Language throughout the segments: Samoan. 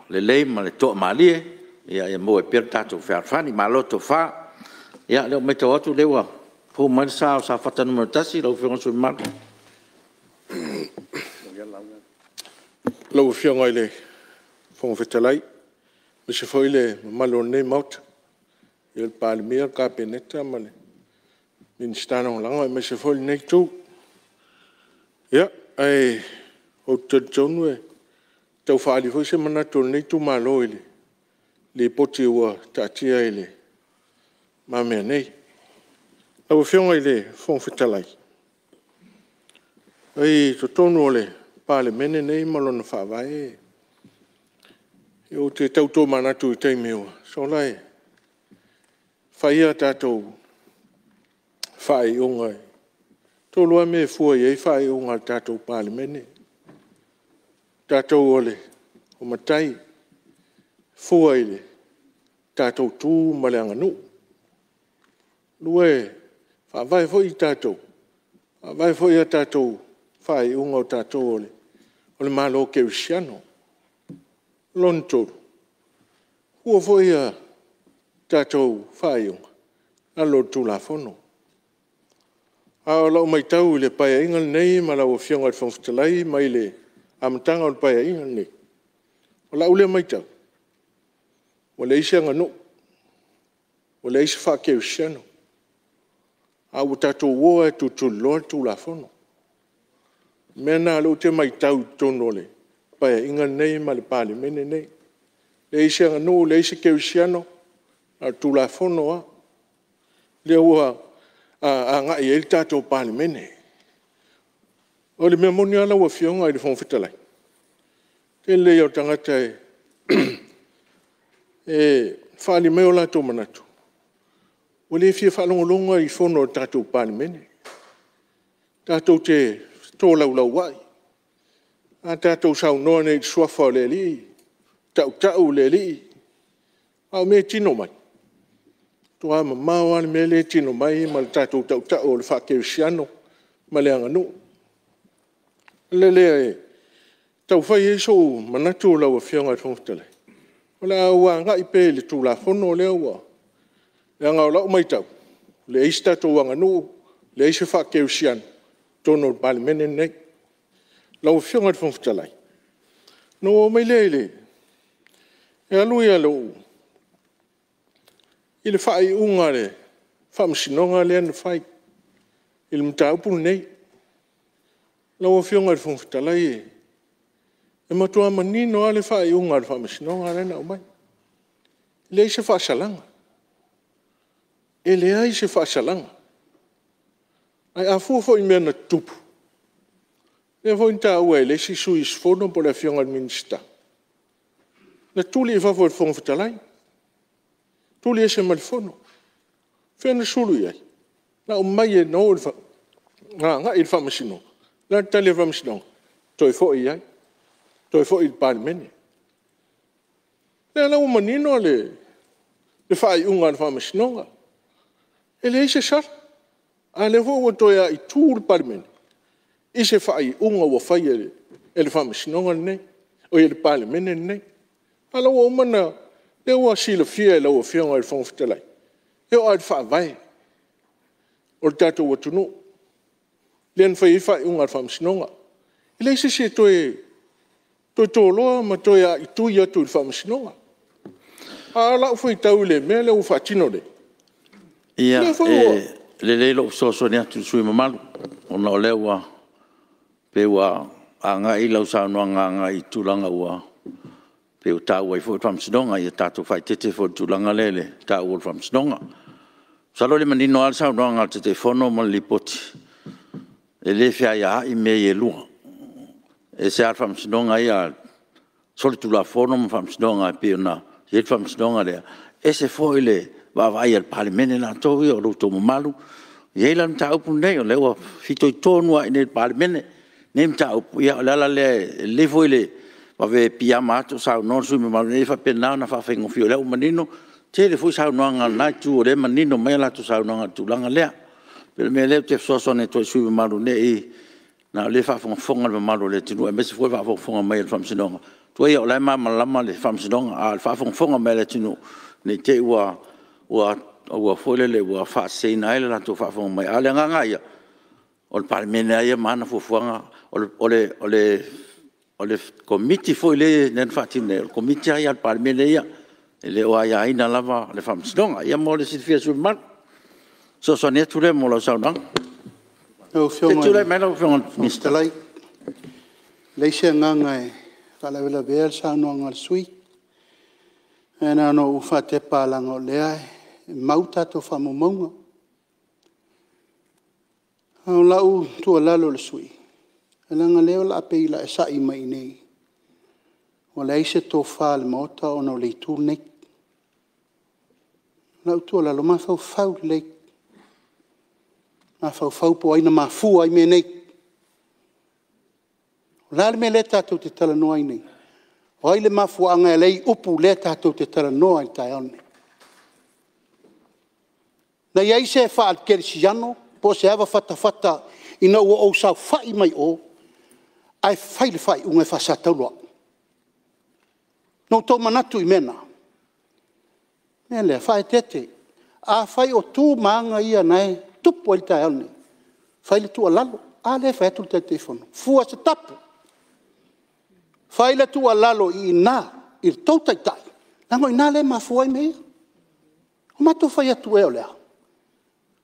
lelei ma le toamalie ia maua ai pea lo tatou fealofani. Malo le tofa. Ia o lea ua matau atu o lea ua fou mai le sa o Safata 1 lau Afioga i le sui usufono mamalu. Lau Afioga i le Fofoga Fetalai, aemaise foi le mamalu o lenei Maota, le afio o le Palemia, le Kapeneta ma Minisita Lagolago aemaise foi lenei Itu. Ia, ae ou te talitonu e tau faaali foi se manatu o lenei itumalo i le Lipoti ua taatia i lumamea nei. Lau Afioga i le Fofoga Fetalai, i totonu o le Palemene lenei ma lona Faavae, ou te tau tomanatu i taimi ua sola e fai a tatou faaiuga, e 3 lava mea e fua i ai faaiuga a le tatou Palemene. O tatou o matai, e fua i le tatou tu ma le aganuu. Lua e faavae foi tatou, e faavae foi a tatou faaiuga o tatou o le Malo Kerisiano. Lona 3, e fua foi a tatou faaiuga i lalo o le Tulafono. A o lau matau i le Paeaiga lenei lau Afioga i le Fofoga Fetalai mai le amataga o le Paeaiga lenei, o lau lea matau, ua leai se aganuu, ua leai se faakerisiano, a ua tatou o lava e tulituliloa le Tulafono. O le mea lena o lea ou te matau i totonu o le Paeaiga lenei ma le Palemene lenei, leai se aganuu, leai se kerisiano, na o le Tulafono lava lea ua agai i ai le tatou Palemene. O le mea moni lava lau Afioga i le Fofoga Fetalai, o le tele ia o tagata e faaali mai o latou manatu, ua le fia faalogologo lava i fono a le tatou Palemene, tatou te fetolaulauai, a tatou saunoa nei i le Suafa o le Alii, tautau le Alii, a o mea e tino mai, e matua mamao lava le mea lea e tino mai ma le tatou tautau o le faakerisiano ma le aganuu. O le ala lea e tau fai ai sou manatu lau Afioga i le Fofoga Fetalai, o le a ou agai pea i le Tulafono lea ua… leaga o lau matau, e leai se tatou aganuu, leai se faakerisiano i totonu o le Palemene lenei. Lau Afioga i le Fofoga Fetalai, ona ou oo mai lea i le… e alu lou… i le faaiuga a le Faamasinoga lea na fai i le mataupu lenei. Lau Afioga i le Fofoga Fetalai, e matua manino lava le faaiuga a le Faamasinoga lea na aumai, e leai se faasalaga, e leai se faasalaga. Ae a fua foi i mea na tutupu, lea foi na taua e le isi sui usufono po o le Afioga i le Minisita, na tuli i fafo e le Fofoga Fetalai, tuli ese ma le Fono. O fea na sulu i ai? Na aumai na agai i le Faamasinoga. O le a le tali a le Faamasinoga? Toe foi i ai, toe foi i le Palemene. O lea la ua manino le faaiuga a le Faamasinoga, e leai se sala, a o lea foi ua toe aaitui le Palemene i se faaiuga ua faia e le Faamasinoga lenei, oi le Palemene lenei. A o la ua uma ona, o lea ua silafia e lau Afioga i le Fofoga Fetalai, e oo lava i le Faavae o le tatou atunuu lea na fai ai faaiuga a le Faamasinoga. E leai se isi e toe toloa ma toe aaitui atu i le Faamasinoga. A o lau faitau i le mea lea ua faatino nei, o lea foi ua… Ia, e lelei lou fesoasoani atu i le sui usufono mamalu, ona o lea ua pei ua agai lau saunoaga agai i tulaga pei ua taua ai foi le Faamasinoga. Ia tatou faaeteete foi i le tulaga lea i le taua o le Faamasinoga. Masalo o lea e manino lava le saunoaga a le Taitaifono ma le Lipoti, e le feaiaai mea ia e lua. E ese lava le Faamasinoga ia Solitulafono ma Faamasinoga e pei ona i ai le Faamasinoga lea, ese foi le vaavaai a le Palemene latou ia o lo outou mamalu. E i ai la le mataupu lenei, o lea ua fitoitonu lava i inei i le Palemene lenei mataupu. Ia o le ala lea, e lelei foi le vave piiama atu o saunoa le sui usufono mamalu, ina ia faapena ona faafaigofie, o lea ua manino. E tele foi saunoaga a lena Itu o lea e manino mai a latou saunoaga i le tulaga lea. E pei o le mea lea ou te fesoasoani atu ai i le sui usufono mamalu, ne i… leaga o lea e faafogafoga le mamalu o le atunuu aemaise foi le faafogafoga mai a le Faamasinoga, Tuai o la e malamalama le Faamasinoga, a o le faafogafoga mai a le atunuu, ne i te i ua faaseseina ai le latou faafofoga mai. A o le agaga lava ia, o le Palemene lava ia ma ana fuafuaga, o le Komiti foi lea na faatino nei, o le Komiti lava ia a le Palemene ia, e le o aiaina lava le Faamasinoga. Ia mo le silafia e le sui usufono mamalu. O le fesoasoani atu lea mo lau saunoaga. Lau Se i Afioga i tulai le mai lau Afioga i le Fofoga Minisita. Fetalai, e leai se agaga e faalavelavea le saunoaga a le sui usufono. Ae na ona ou faatepa leaga o lea e mau tatou faamaumauga. O lau tuualalo i le sui usufono, leaga o lea e pei o le a e sai mai i inei ua leai se tofa a le Maota ona o le Itu lenei. O lau tuualalo, mafaufau lelei, mafaufau po o ai na mafua ai mea nei. O le a le mea lea tatou te talanoa ai nei? O ai le mafuaaga e ala ai upu lea tatou te talanoa ai i le taeao lenei? Na i ai se faakerisiano po o se avafatafata ina ua ou saofai mai o ae fai le faaiuga e faasatauro au? Na outou manatu i mea na? O le mea lea, faaeteete, afai o tu ma aga ia o lena e tupu ai le taeao lenei, fai le tuualalo. A lea e fai atu le Taitaifono, fua se tapu, fai le tuualalo i ina i le tou Taitai, leaga o i ina lea e mafua ai mea ia. O matou fai atu ea o le a?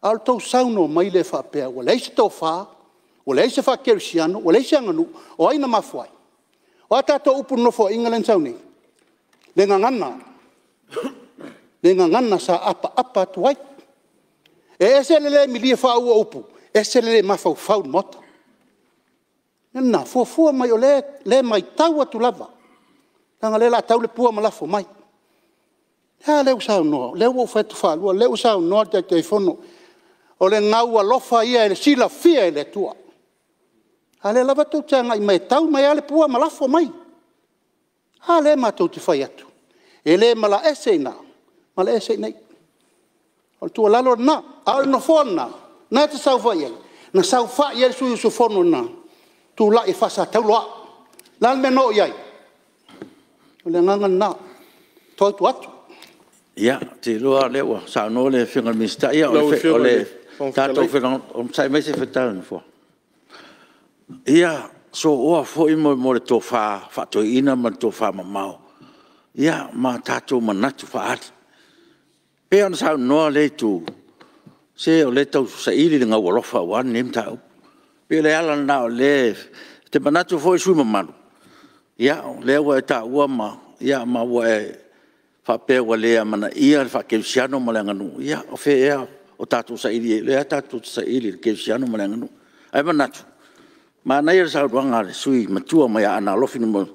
A o le tou saunoa mai lea faapea ua leai se tofa, ua leai se faakerisiano ua leai se aganuu, o ai na mafua ai? O a tatou upu i le Nofoaiga lea na sau nei? Le gagana, le gagana sa apaapa atu ai. E ese le le milia faauu o upu, ese le le mafaufau i le Maota. O le mea lena, fuafua mai o lea e matau atu lava, leaga o lea o le a tau le pua ma lafo mai. A lea ua saunoa, o lea ua ou fai atu faalua, o lea ua saunoa le Taitaifono, o le gaualofa ia e silafia e le Atua. A o lea lava tou te agai mai e tau mai lava le pua ma lafo mai. A lea matou te fai atu, e le malaese i ina, malaese i inei. O le tuualalo lena, a o le nofoa lena, lena e te saofai ai, na saofai ai le sui usufono na tulai e faasatauro au. O le a le mea na oo i ai? O le agaga lena e fautua atu. Ia, ou te iloa o lea ua saunoa le Afioga i le Minisita. Ia, Lau Afioga i le Fofoga Fetalai… Onosai mai se i fai le tala a le Nofoa. Ia sooa foi le tofa faa-toeaina ma le tofamamao ma tatou manatu faaali. E pei ona saunoa lea Itu, se o lea e tausaili le gaualofa aua lenei mataupu. E pei o le ala lena o lea… Ou te manatu foi le sui usufono mamalu, o lea ua e taua ma ua e faapea ua le amanaia le faakerisiano ma le aganuu. Ia, o fea ea o tatou saili ai? O lea tatou te saili i le kerisiano ma le aganuu. Ae manatu, manaia le saunoaga a le sui usufono matua mai Aana Alofi 2,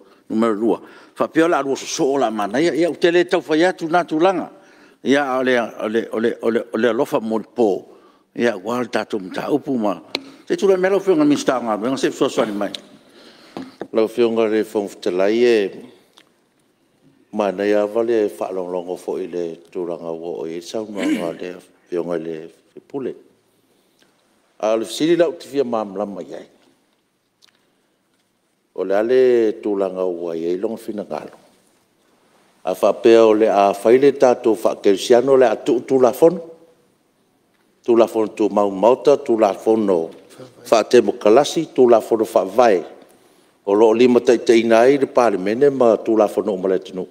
faapea o le a lua sosoo o le a manaia. Ia ou te le tau fai atu lena tulaga, a o le alofa molipo aua le tatou mataupu. Se i tulai mai lau Afioga i le Minisita o Galuega se i fesoasoani mai. Lau Afioga i le Fofoga Fetalai, e manaia lava le faalogologo foi i le tulaga ua oo i ai le saunoaga a le Afioga i le sui usufono. A o le fesili la ou te fia malamalama i ai, o le a le tulaga ua i ai lona finagalo? A faapea o le a fai le tatou faakerisiano o le a tuu Tulafono? Tulafono Tumau a le Maota, Tulafono Faatemokarasi, Tulafono Faavae o lo o limataitaiina ai le Palemene ma Tulafono uma a le atunuu?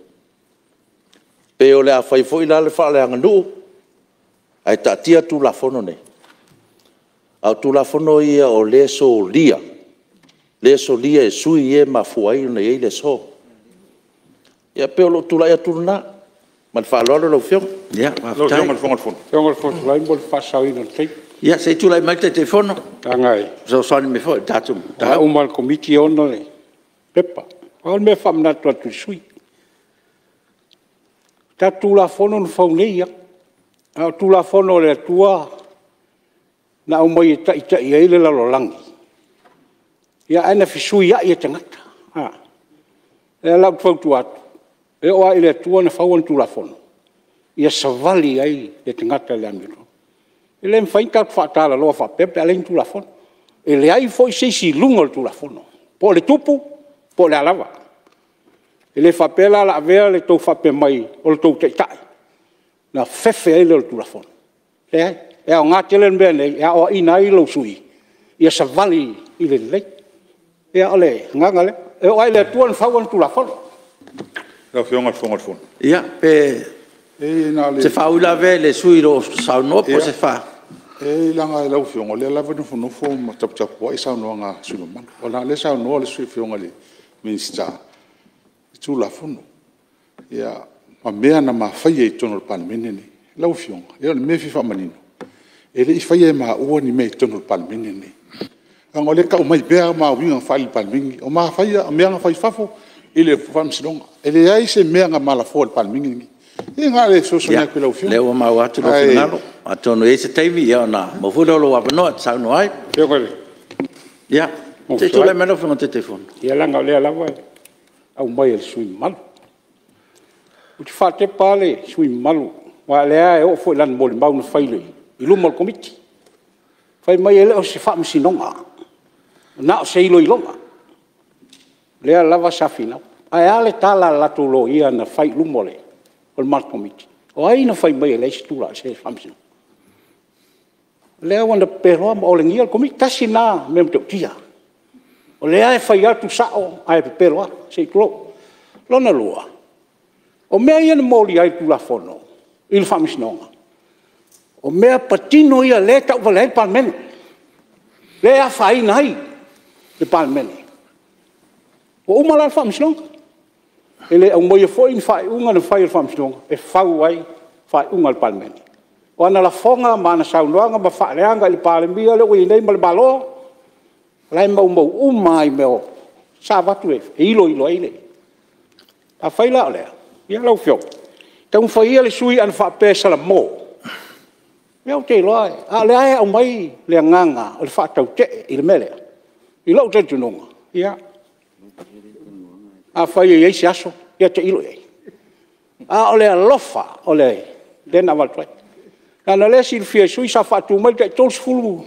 Pe o le a fai foi la le faaleaganuu ae taatia Tulafono nei? A o Tulafono ia o lea e solia, lea e solia e sui usufono ia e mafua ai ona i ai le aso. Ia pei o lou tulai atu lena. Ma le faaaloalo lau Afioga. Ia, faafetai. Lau Afioga i le Fofoga Fetalai mo le faasaoina o le taimi. Ia se i tulai mai le Taitaifono e fesoasoani mai foi i le tatou mataupu. Leaga e uma lava e le Komiti e ona le pepa. Pau le mea e faamanatu atu i le sui usufono, o tatou Tulafono na fau nei lava, a o Tulafono a le Atua na aumai e taitai ai le lalolagi, ae na fesuiai e tagata. O lea la ou te fautua atu, e oo lava i le Atua na fau ana Tulafono, ia savali ai le tagata i le amiotonu. E le mafai ona tatou faatalaloa faapea pe a leai ni Tulafono. E leai foi se isi i luga o le Tulafono, po o le tupu po o le a lava. E le faapea la o le a avea le tou faapea mai o le tou Taitai ona fefe ai lea o le Tulafono. E leai, e aoga tele le mea lenei e aoaina ai lou sui usufono ia savali i le lelei. Ia o le agaga lea. E oo lava i le Atua na fau ana Tulafono. Lau Afioga i le Fofoga o le Fono… Ia, pe… Leai na o le… O se faauilavea i le sui usufono o lo o saunoa po o se… Leai leaga lau Afioga o lea lava e nofonofo ma taputapuai saunoaga a sui usufono mamalu. Leaga o lea e saunoa le Afioga i le Minisita i Tulafono ma mea na ma faia i totonu o le Palemene lenei. Lau Afioga, o le mea e fia faamanino, e le i faia e maua ni mea i totonu o le Palemene lenei. Leaga o lea e tau mai pea ma uiga na faaali i le Palemene lenei. O ma faia, o mea na fai i fafo i le Faamasinoga. E leai se mea na ma lafoa i le Palemene lenei. Ia na o le fesoasoani atu i lau Afioga. Ia, o lea ua maua atu lou finagalo. Atonu e i ai se taimi ona maua foi lea o lou avanoa e te saunoa ai. Ia, se i tulai mai lau Afioga i le Taitaifono. Ia leaga o lea lava e aumai e le sui usufono mamalu. Ou te faatepa lava le sui usufono mamalu, aua o lea e oo foi i lana molimau na fai i luma o le Komiti, fai mai e le o se Faamasinoga, na o se iloiloga. O lea lava sa finau. Ae a le tala a le latou Loia na fai i luma o le matou Komiti? O ai na fai mai e leai se Faamasinoga? Lea ua na pepeloa ma olegia le Komiti. Tasi lena mea matautia. O lea e fai atu sao ae pepelo lava, se i tulou. Lona lua, o mea ia na molia ai i le Tulafono i le Faamasinoga, o mea patino ia lea e tauvalea ai le Palemene, lea e afaina ai le Palemene. Ua uma la le Faamasinoga, e le aumaia foi ni faaiuga na fai e le Faamasinoga e fau ai faaiuga a le Palemene. O ana lafoga ma ana saunoaga ma faaleaga i le Palemia lea ua i ai nei ma le Malo, o la e maumau uma lava i mea sa avatu e iloilo ai le… Afai la o lea lau Afioga, taumafai ia le sui usufono ana faapea e salamo, ia ou te iloa, a o lea e aumai le agaga o le faatautee i le mea lea. I lou talitonuga, ia, afai e i ai se aso, ia tailo i ai. A o le alofa lea na avatu ai. Leaga o lea e silafia e sui usufono sa faatu mai le tai 30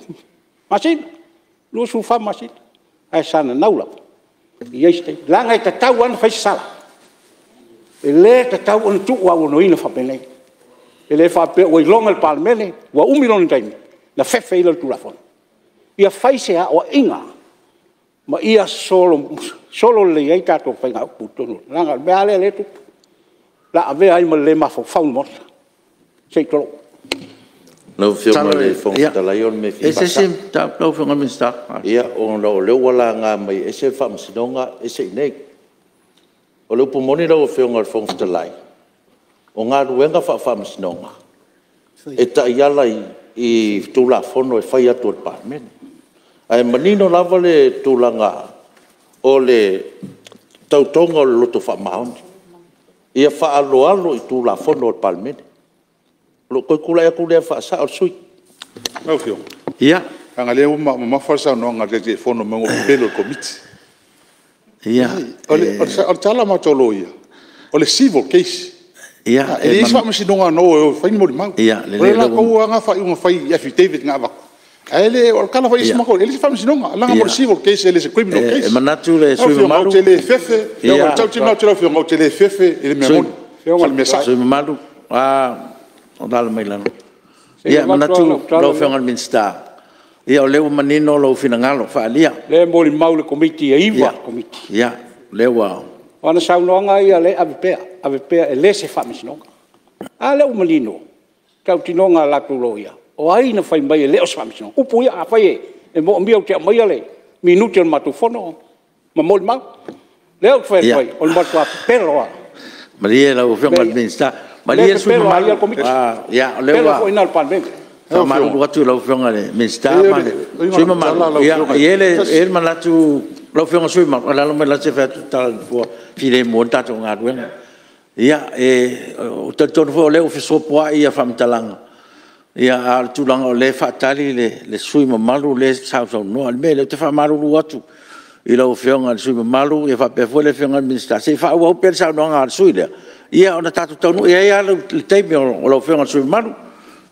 masina, 24 masina, ae sa nanau lava e i ai se taimi, leaga e tatau lava ona fai se sala. E le tatau ona tuuaunoaina faapenei. E le faapea ua iloga i le Palemene ua umi lona taimi ona fefe ai lea o le Tulafono. Ia fai se aoaiga ma ia sololelei ai tatou faigaupu i totonu, leaga o le mea lava lea o lea e tupu, o le a avea ai ma le le mafaufau i le Maota, se i tulou. Lau Afioga i le Fofoga Fetalai o le mea e fia faasao. Ia, ona o lea ua laga mai e ese le Faamasinoga ese i inei. O le upu moni lau Afioga i le Fofoga Fetalai, o galuega faa-Faamasinoga, e taiala i Tulafono e fai atu e le Palemene. Ae manino lava le tulaga o le tautoga o le loto faamaoni, ia faaaloalo i Tulafono a le Palemene. O lou toe tulai atu lea e faasao le sui usufono. Lau Afioga, leaga o lea ua mamafa le saunoaga a le Taitaifono fai mai ua ou pepelo i le Komiti. O le tala a matou loia, o le civil case, e leai se faamasinoga na o e fai ni molimau. O le latou lava lena faaiuga fai i affidavit na avatu, ae le o le tala foi a isi matou loia, e leai se faamasinoga, leaga o le civil case e le o se criminal case. E manatu le sui usufono mamalu… Lau Afioga ou te le fefe, e tautino atu i lau Afioga, ou te le fefe i le mea moni a o le mea sao. Le sui usufono mamalu, alaala mai lalo. E manatu lau Afioga i le Minisita, o lea ua manino lou finagalo faaalia. O lea e molimau le Komiti e 9 le Komiti. O lea ua… O ana saunoaga lava ia o lea e ave pea, ave pea e le o se faamasinoga. A lea ua manino le tautinoga a latou loia, o ai na fai mai e le o se faamasinoga? Upu ia, afai e manaomia ou te aumaia minute o le matou fono ma molimau. O lea ou te fai atu ai, o le matua pepelo lava. Malie lau Afioga i le Minisita, malie le sui usufono mamalu, O le pepelo foi lena o le Palemene. E faamalulu atu i lau Afioga i le Minisita ma le sui usufono mamalu, e i ai le manatu lau Afioga i le sui usufono mamalu, alaala mai i lalo se i fai atu le tala a le Nofoa, e filemu ai le tatou galuega. Ou te talitonu foi o lea ua fesopoai faamatalaga, a o le tulaga o lea e faatali le sui usufono mamalu lea e sausaunoa. O le mea lea, ou te faamalulu atu i lau Afioga i le sui usufono mamalu faapea foi le Afioga i le Minisita, se i faaauau pea le saunoaga a le sui usufono lea, ona tatou taunuu… E i ai lava le taimi o lau Afioga i le sui usufono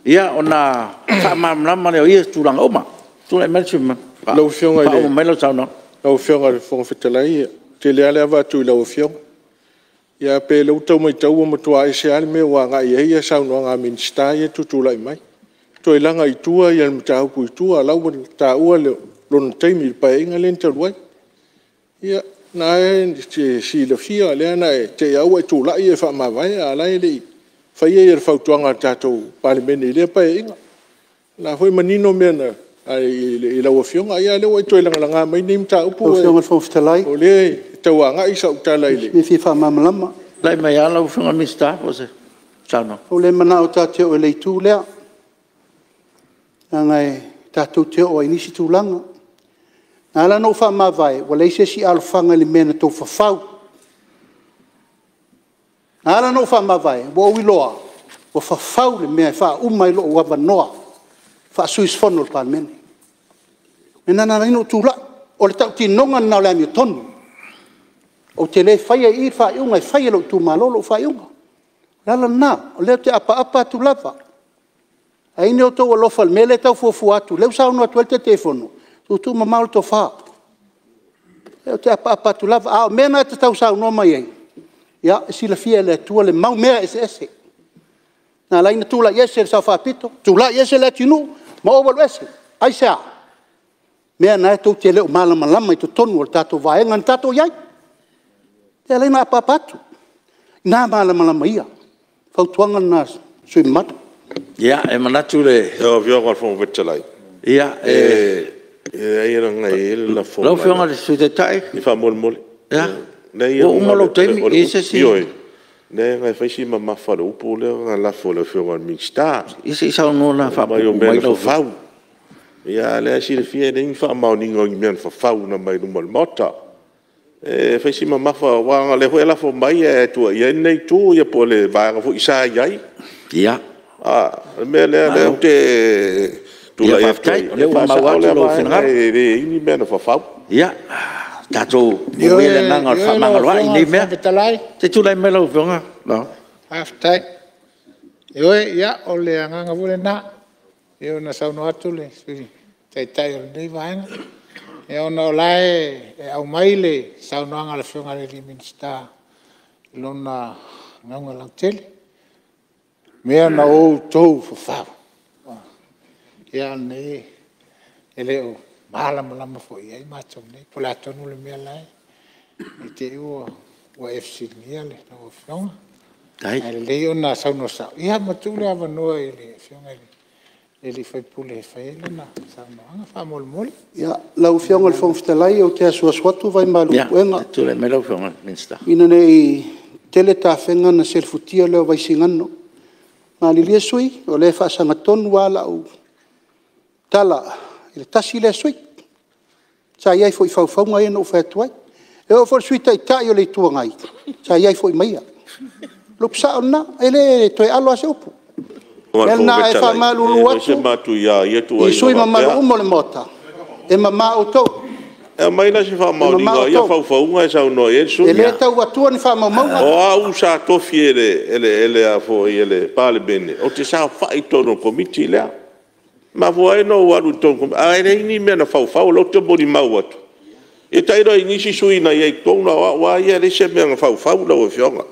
mamalu, ona faamalamalama lea o ia tulaga uma. Tulai mai le sui usufono mamalu e faauma mai lau saunoaga. Lau Afioga i le Fofoga Fetalai, e tele lava le ava atu i lau Afioga. Ia ae pei o lea ua tau matau ua matua ese lava le mea ua agai i ai saunoaga a Minisita ia e tutulai mai, toe laga i tua le mataupu i tua, o la e ua taua lona taimi i le Paeaiga lea talu ai. Ia o lena e te silafia o lea na te i lava ua e tulai e faamavae a o la e le i faia le fautuaga a le tatou Palemene i lea Paeaiga. O la e foi e manino mea i lau Afioga, a o lea ua e toe lagalaga mai lenei mataupu, Lau Afioga i le Fofoga Fetalai, o lea e tau agai sau tala i le… o se mea e fia faamalamalama. Tulai mai lava lau Afioga i le Minisita mo se saunoaga. Ua ou le manao ta te oo i le itu lea, leaga tatou te oo ai i nisi tulaga. Na ala ona ou faamavae, ua leai se isi alofaga i le mea na outou fafau. Na ala ona ou faamavae, ua ou iloa ua fafau le mea e faauma ai lou avanoa faa-sui usufono o le Palemene. O le mea lena na ala ai ona ou tulai, o le tautinoga lena o le amiotonu. Ou te le faia i i le faaiuga, e fai e lou itumalo lou faaiuga. O le ala lena, o lea ou te apaapa atu lava. A i ai ni outou alofa i le mea lea e tau fuafua atu, o lea ua saunoa atu ai le Taitaifono, tuutuumamao le tofa. Ou te apaapa atu lava, a o mea na e te tau saunoa mai ai, ia e silafia e le Atua le mau mea eseese na ala ai ona tulai ese le Sao Faapito, tulai ese Leatinuu ma ou alu ese. Aisea? O mea na tou te le o malamalama i totonu o le tatou Vaega na tatou i ai. Lea e ala ai ona apaapa atu, ina malamalama ia. O le fautuaga lena i le sui usufono mamalu. Ia, e manatu i le… Lau Afioga i le Fofoga Fetalai, e leai leaga e i ai le lafoga… Lau Afioga i le Sui Taitai, Faamolemole. Ua uma lou taimi. E i ai se isi… Ioe, leaga e fai si mamafa o le upu lea na lafo e le Afioga i le Minisita. Ia se i saunoa la e Fai mai faapuupuu o mea mai na fafau. A o lea e silafia e leai ni faamaoniga o ni mea na fafau na aumai i luma o le Maota. E fai si mamafa aua o lea foi e lafo mai ae tuuaia ai lenei Itu ia po o le vaega foi sa i ai. O le mea lea ou te tulai atu ai Faafetai o lea e ua maua faasao atu lea lou vaega, finagalo. e leai ni mea na fafau. Ia, tatou maua ia le agaga o le Ioe lau fefaamagaloai i Afioga i nei le mea. Fofoga Fetalai. Se i tulai mai lau Afioga Loau. Faafetai. Ioe, ia o le agaga foi lena e pei ona saunoa atu le Sui Taitai o lenei Vaega, ona o la e aumai le saunoaga a le Afioga i le Minisita i lona nauna lautele, mea na outou fafau. A o lenei e le o malamalama foi i ai matou nei po o le a tonu le mea la e… Ne i te i ua e fesiligia lau Afioga, ae lelei ona saunoa sao ma tuu le avanoa i le Afioga i le sui usufono e fai ai lana saunoaga faamolemole. Lau Afioga i le Fofoga Fetalai ou te asuasu atu vai malu i puega Ia, tulai mai lau Afioga i le Minisita. ina ne i tele tafega ona selefutia lea o Vaisigano. Malilie sui usufono, o lea e faasagatonu lava lau tala i le tasi lea sui usufono sa i ai foi i faufauga ia na ou fai atu ai. E oo foi i le Sui Taitai o le Itu Agai, sa i ai foi ma ia. O le upu sao lena, e le toe alo lava se upu. O le mea lena e faamalulu atu E fai se matuia i ia i sui tuuaiga usufono faapea. mamalu uma o le Maota, e mama outou. E aumai la se E mama faamaoniga o ia outou. faufauga e saunoa i ai le sui E usufono. le tau atua ni faamaumauga. O au sa tofi e le Palemene ou te saofai i totonu o le Komiti lea. E mafua ai ona ou alu i totonu, ae leai ni mea na faufau, o lea ou te molimau atu. Ia tailo i nisi sui usufono na i ai i totonu, a o au lava ia e leai se mea na faufau lau Afioga.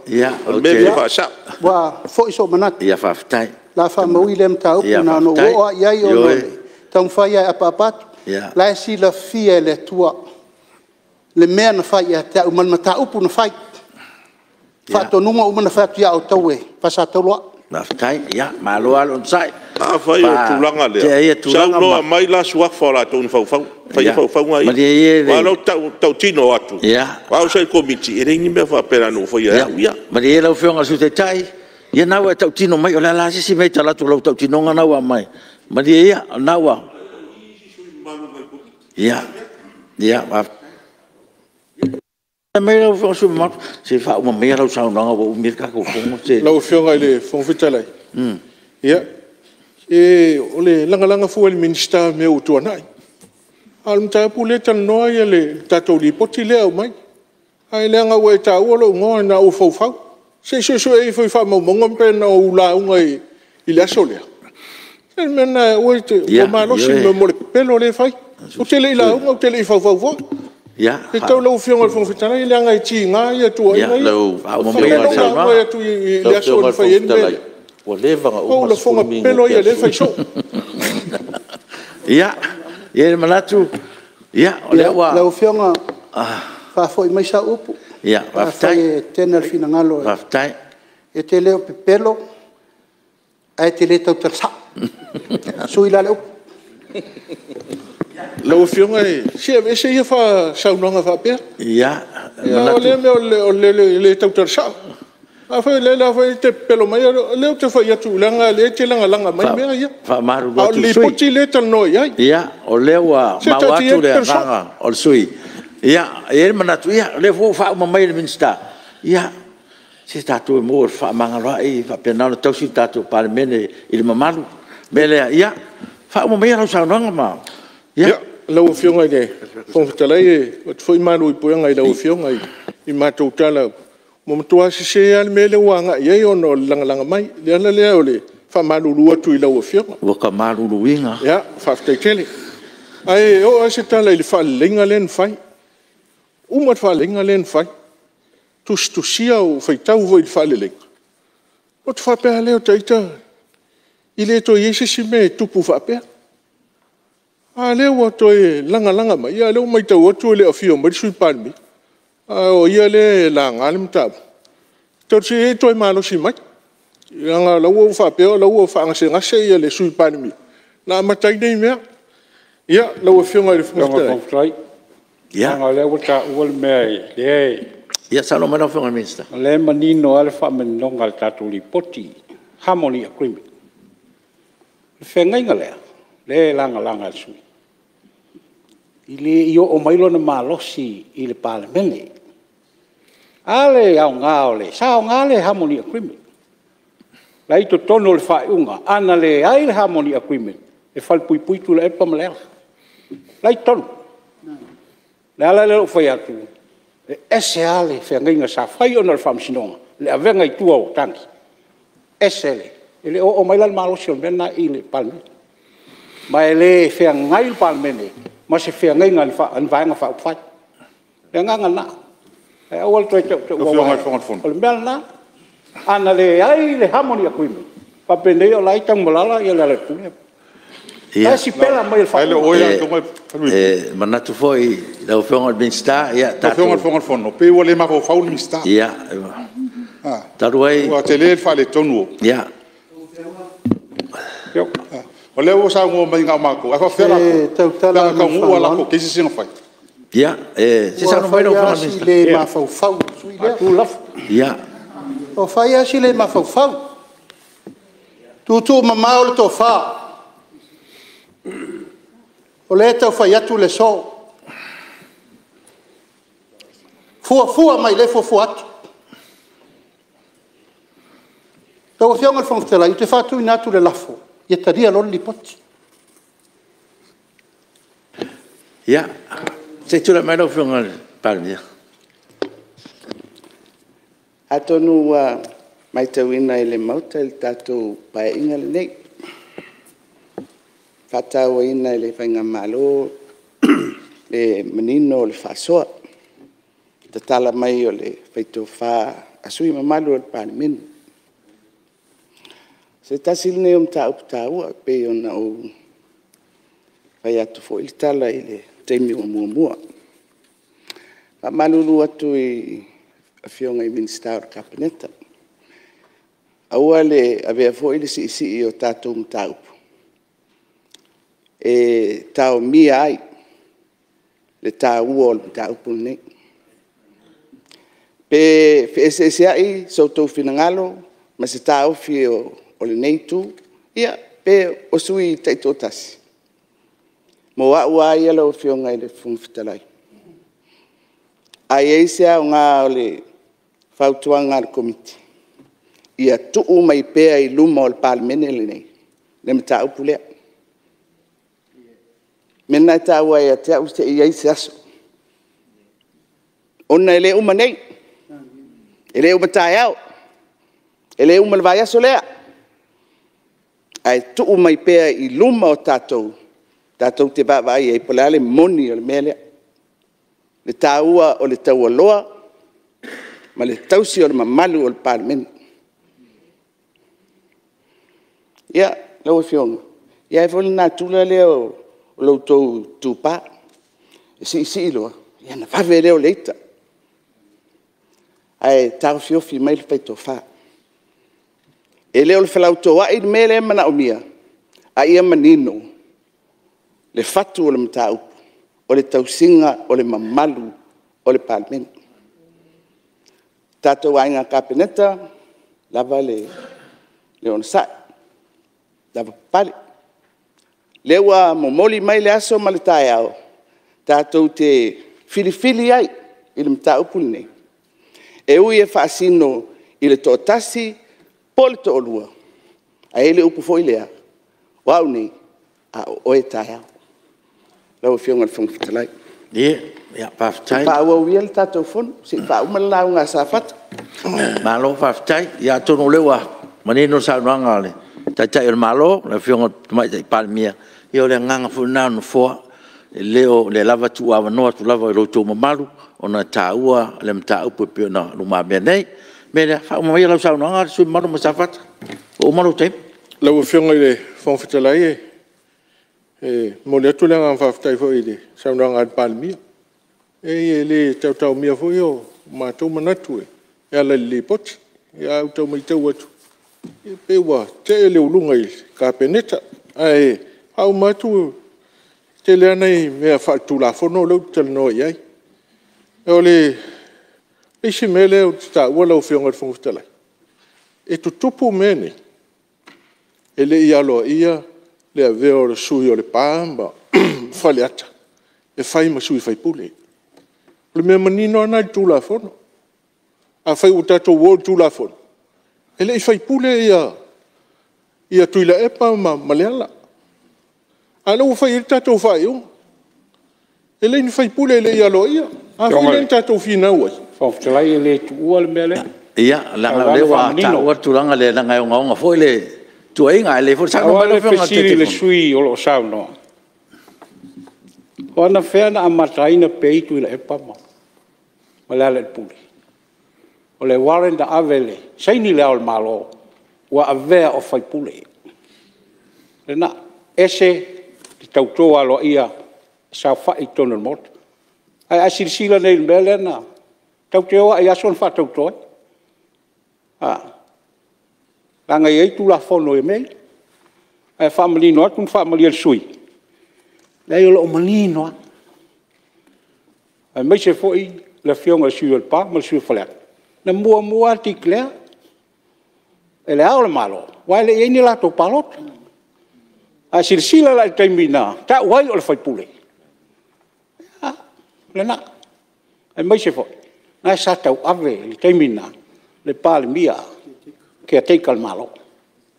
O le mea e fia faasao. Ua foi sou manatu, Ia faafetai. o le a faamaui lea mataupu, na ona ou oo lava i ai ona o le taumafai lava e apaapa atu. O la e silafia e le Atua le mea na fai ia te au ma le mataupu na fai, faatonuga uma na fai atu ia outou e faasatauro au. Faafetai. Ia, malo lava le onosai. Afai o le tulaga Faatea lea, ia tulaga ma… saunoa mai la suafa o latou na faia faufauga ia. Malie ia Aua o le… lea ou te tautino atu, o au sa i le Komiti, e leai ni mea faapena na ou faia e au ia. Malie ia lau Afioga i le Sui Taitai, ia o lena ua e tautino mai, o le a la se isi mea i talaatu o lau tautinoga lena ua aumai? Malie ia, o lena ua… Ia, tulai mai lau Afioga i le sui usufono mamalu, se i faauma maia lau saunoaga ua umi ai le tatou Fono. Lau Afioga i le Fofoga Fetalai, ia, se o le lagalaga fua e le Minisita o mea ua tuanai. A o le mataupu lea e talanoa le tatou Lipoti lea e aumai. Ae leaga ua e taua lou igoa na ou faufau. Se i suesue ifo i faamaumauga pe na ou lauga i le aso lea. Se o le mea lena aua e te… Ua malosi le mea o le pepelo lea e fai. Ou te le i lauga ou te le i faufau foi. Feau lau Afioga i le Fofoga Fetalai, leaga e tiga tuuaiga ia. E faapefea ona ou fai atu i le aso na fai ai le mea lea? O au lafoga pepelo ia o lea e fai soo. Ia, e i ai le manatu o lea ua... Lau Afioga, faafoi mai sau upu, pe afai e tetena le finagalo. E te le o pepelo ae e te le tautala sao. Sui la le upu. Lau Afioga se aveese ia saunoaga faapea. O lea mea o le le tautala sao. Afai o lea foi e te pepelo mai, o lea ou te fai atu leaga o lea e te lagalaga mai mea ia. A o le Lipoti lea e talanoa i ai. O lea ua maua atu le agaga o le sui usufono. E i ai le manatu, o lea foi ua faauma mai e le Minisita, ia, se tatou o e fefaamagaloai, faapena ona tausi le tatou Palemene i le mamalu. O le mea lea, ia faauma maia lau saunoaga. Ia, lau Afioga i le Fofoga Fetalai, e avatu foi malu i puega i lau Afioga i matou tala ua matua sese lava le mea lea ua agai i ai ona o le lagalaga mai. O le ala lea o le faamalulu atu i lau Afioga. Ua ta maluluina. Ia, faafetai tele. Ae oo lava se tala i le faaleleiga lea na fai. Uma le faaleleiga lea na fai, tusitusia, ou faitau foi i le faaleleiga, ona faapea lava lea o ita, e le toe i ai se isi mea e tupu faapea. A o lea ua toe lagalaga mai, a o lea ua matau atu e le o afio mai le Sui Palemia, a o ia lea e laga le mataupu. Talosia ia toe malosi mai, leaga o la ua ou faapea o la e ua faagasegase le Sui Palemia na amata ai nei mea. Ia, lau Afioga i le Fofoga Fetalai… Ia, lau Afioga i le Fofoga Fetalai, leaga o lea ua taua le mea lea… Ia saunoa mai lau Afioga i le Minisita. O lea e manino lava le faamaninoga o le tatou Lipoti, Harmony Agreement. O le feagaiga lea e lagalaga e le sui usufono, e le i oo mai lona malosi i le Palemene. A le aoga, sa aoga le Harmony Agreement. O la e i totonu o le faaiuga, a na leai le Harmony Agreement, e falepuipui Tuilaepa ma Leala. O la e i totonu. O le ala lea o lou fai atu, e ese lava le feagaiga sa fai ona o le faamasinoga, le avega i tua o tagi, ese le… E le o oo mai la le malosi o le mea lena i le Palemene. Ma e le feagai le Palemene ma se feagaiga a ni Vaega Faaupufai. O le agaga lena, ae aua le toe tautaua, aua o le mea lena. A na leai le Harmony Agreement, faapenei o la e i Tanumalala Lealailepule. O la e sipela mai e le faaupuga. E manatu foi lau Afioga i le Minisita… Lau Afioga i le Fofoga Fetalai, pei ua le mafaufau le Minisita. Talu ai… Ua tele le faaletonu. O lea ua saunoa mai na o matou, ae faapefea latou? E Pe a taunuu lava latou cases ia na fai? Ia Ua fai lava si le mafaufau o le sui usufono lea. Ua fai lava si le mafaufau. Tuutuumamao le tofa, o lea e tau fai atu le aso. Fuafua mai lea fuafua atu. Lau Afioga i le Fofoga Fetalai, ou te faatuina atu le lafo, Ia talia loa le Lipoti. Ia, se i tulai mai lau Afioga i le Palemia. Atonu ua matauina e le Maota le tatou Paeaiga lenei, na faatauaina e le Faigamalo le manino o le faasoa, tatala mai o le faitofa a sui usufono mamalu o le Palemene. O se tasi lenei o mataupu taua e pei ona ou fai atu foi le tala i le taimi ua muamua. E faamalulu atu i Afioga i Minisita o le Kapeneta, aua le avea foi le siisii o tatou mataupu e taomia ai le taua o le mataupu lenei. Pe feeseeseai so outou finagalo ma se taofi o lenei Itu, ia, pe o sui usufono taitoatasi, mo au lava ia lau Afioga i le Fofoga Fetalai, a i ai se aoga o le fautuaga a le Komiti, ia tuu mai pea i luma o le Palemene lenei le mataupu lea. O le mea lena e taua ai ia te au, seia i ai se aso, ona e le uma nei, e le uma taeao, e le uma i le vaiaso lea, ae tuu mai pea i luma o tatou, tatou te vaavaai i ai po o le a le moni o le mea lea. le taua o le taualoa ma le tausi o le mamalu o le Palemene. Ia, lau Afioga, e i ai foi le natura lea o lo outou itupa, e siisii loa ona vave lea o le ita, ae taofiofi mai le faitofa. E le o le felautoai le mea lea e manaomia, a ia manino le fatu o le mataupu, o le tausiga o le mamalu o le Palemene. Le tatou Aiga Kapeneta, lava le onosai, lavapapale. O lea ua momoli mai le aso ma le taeao tatou te filifili ai i le mataupu lenei, e ui e faasino i le toatasi po o le toalua, ae i ai le upu foi lea, o au nei, a o oe taeao. Lau Afioga i le Fofoga Fetalai, faaauau ia le tatou Fono se i faauma le lauga a Safata. Malo faafetai. Ia atonu o lea ua manino le saunoaga a le Taitai o le Malo, le Afioga i le Tamaitai Palemia. Ia o le agaga foi lena o le Nofoa, o lea lava e tuuavanoa atu lava i lo outou mamalu, ona e taua le mataupu e pei ona lumamea nei. O le mea lea, faauma maia lau saunoaga le sui usufono mamalu mai Safata, ua uma lou taimi. Lau Afioga i le Fofoga Fetalai, e momoli atu le agaga faafetai foi i le saunoaga a le Palemia. E leai e le taotaomia foi o matou manatu e ala i le Lipoti, ae ua tau matau atu, e pei ua tee le uluga i le Kapeneta. Ae faauma atu, e tele lava nai mea faaletulafono lea ou te talanoa i ai. O le isi mea lea ou te taua lau Afioga i le Fofoga Fetalai, e tutupu mea nei, e le i aloaia le avea o le sui usufono o Lepa ma Faleata e fai ma sui usufono. O le mea manino lava lena i le Tulafono. Afai ua tatou o i le Tulafono, e le i faipule Tuilaepa ma Leala, a o lea ua fai i ai le tatou faaiuga. E le o ni faipule e le i aloaia. A foi lea na tatou finau ai. Lau Afioga i le Fofoga Fetalai e le tuua le mea lea. Ia, leaga o lea ua taua le tulaga lea, leaga e ogaoga foi le tuuaiga, ae lelei foi le saunoa mai lau Afioga i le Taitaifono. E pau lava le fesili i le sui usufono o lo o saunoa, o anafea na amata ai ona pei Tuilaepa ma Lealailepule? O le warrant na ave saini Le Ao o le Malo, ua avea o faipule. O lena. Ese le tauto aloaia e saofai i totonu o le Maota. Ae a silasila nei i le mea lea na… tatou te o lava i aso na faatauto ai. Leaga e i ai Tulafono i mea ia. Ae faamanino atu ma faamalie i le sui usufono, leai o lo o manino lava, aemaise foi le Afioga i le sui usufono o Lepa ma le sui usufono o Faleata, na muamua lava declare e Le Ao o le Malo, aua e le i i ai ni latou palota. A silasila la i le taimi na tau ai o le sui usufono, ia, o lena. Aemaise foi o lena sa tauave i le taimi lena le Palemia, caretaker a le Malo.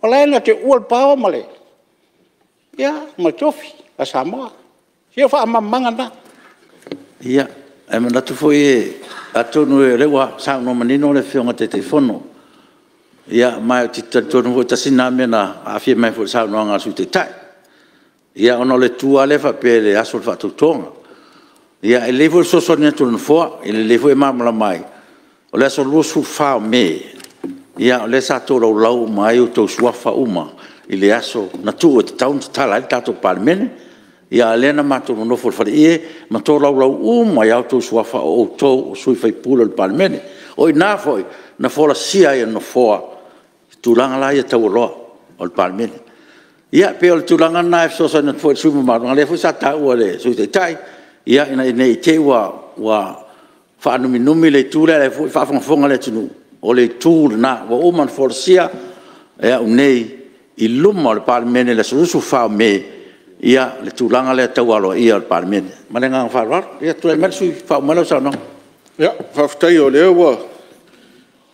O la e na te uua le power ma le tofi a Samoa. Ia o faamalamalamaga na. Ia, ae manatu foi atonu o lea ua saunoa manino le Afioga i le Taitaifono. Ia ma ou te talitonu foi tasi lena mea na aafia mai foi i le saunoaga a le Sui Taitai. Ia ona o le itu lava lea e faapea i le aso o le faatautoga. Ia e lelei foi le fesoasoani atu o le Nofoa, e lelei foi e malamalama ai, o le aso 24 Me, o lea sa tolaulau uma ai outou suafa uma i le aso na tuu e tatau ona tatala ai le tatou Palemene. A o lea na matou nonofo i le faleie ma tolaulau uma ai lava outou suafa o outou o sui usufono o le Palemene. O i ina foi na folasia ai e le Nofoa tulaga la ia taualoa o le Palemene. Ia pei o le tulaga lena e fesoasoani atu foi i le sui usufono mamalu, leaga o lea foi sa taua e le Sui Taitai, ina ne i te i ua faanuminumi le itu lea, a o lea foi e faafogafoga le atunuu, o le itu lena. Ua uma ona folasia e au nei i luma o le Palemene i le aso 24 Me le tulaga lea tau aloaia o le Palemene. Ma le agaga faaaloalo. Ia tulai mai le sui usufono e faauma mai lau saunoaga. Faafetai o lea ua… E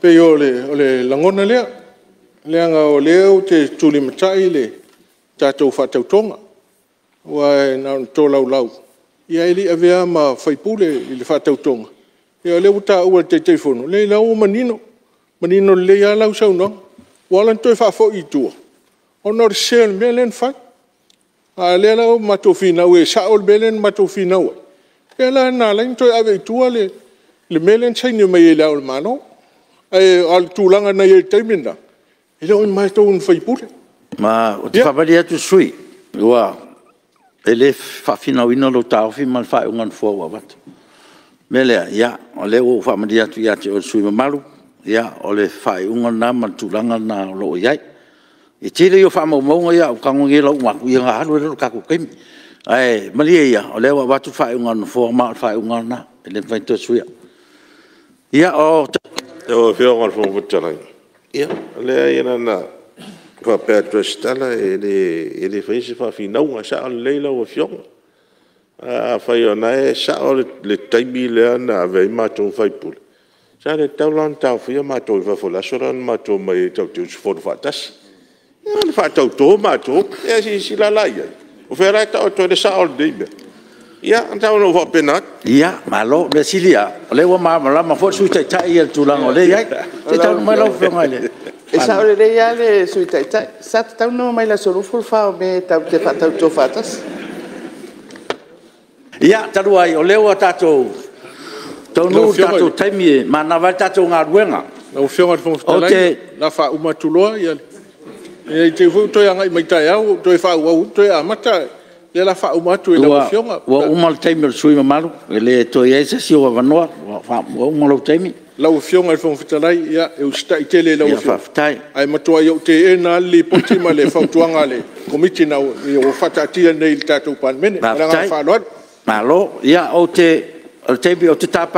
pei o le lagona lea, leaga o lea ou te tulimatai le tatou faatautoga, aua na ona tolaulau, ae le i avea ma sui usufono i le faatautoga. Ia o lea ua taua e le Taitaifono, leai o lea ua manino, manino lelei lava lau saunoaga. Ua ala ona toe faafoi i tua, ona o le sese o le mea lea na fai. A o lea la ua matou finau e sao le mea lea na matou finau ai, lea la na ala ai ona toe ave i tua le mea lea na saini mai e Le Ao o le Malo. Ae o le tulaga na i ai i le taimi lena, e le o matou ni sui usufono. Ma ou te faamalie atu i le sui usufono, e le faafinauina lou taofi ma le faaiuga a le Nofoa ua avatu. O le mea lea, o lea ua ou faamalie atu ia te oe le sui usufono mamalu, o le faaiuga lena ma le tulaga lena o lo o i ai. O le tele ia o faamaumauga ia a ou tago nei e lau uma atu, ona alu ai lea o le tatou taimi. Ae malie ia, o lea ua avatu le faaiuga a le Nofoa, ma o le faaiuga lava lena, e le mafai ona toe suia. Lau Afioga i le Fofoga Fetalai, leai na ona faapea atu o se tala, e le faia se faafinauga, e sao lelei lau Afioga. Afai o lena e sao le taimi lea na avea ai matou ma sui usufono, sa le tatau la ona taofia matou i fafo i le aso lea na matou omai ai tatou te usufono faatasi. Na faatauto matou, ia silasila la i ai? O fea la e taoto ai le sao o lenei mea? Ia na ona ou faapena atu. Ia malo, o le mea sili lava, o lea ua malamalama foi le Sui Taitai i le tulaga o lea e i ai. Se i tulai mai lau Afioga i le Palemia. E sao lelei lava le Sui Taitai, sa tatau ona omai i le aso 24 o Me tatou te faatauto faatasi. Ia, talu ai o lea ua tatou taunuu i le tatou taimi e manava ai le tatou galuega, Lau Afioga i le Fofoga ou Fetalai, te... o le a faauma atu loa. Ne i te i foi ua toe agai mai taeao ua toe faaauau atu toe amata. O lea o le a faauma atu i lau Afioga. Ua uma le taimi o le sui usufono mamalu, e le toe i ai se isi ou avanoa, ua uma lou taimi. Lau Afioga i le Fofoga Fetalai, e usitai tele i lau Afioga, Faafetai. ae matuai ou teena lava le Lipoti ma le fautuaga a le Komiti ua faataatia nei i le tatou Palemene. Ma le agaga Faafetai. faaaloalo. Malo. Ia, o le taimi ou te tapa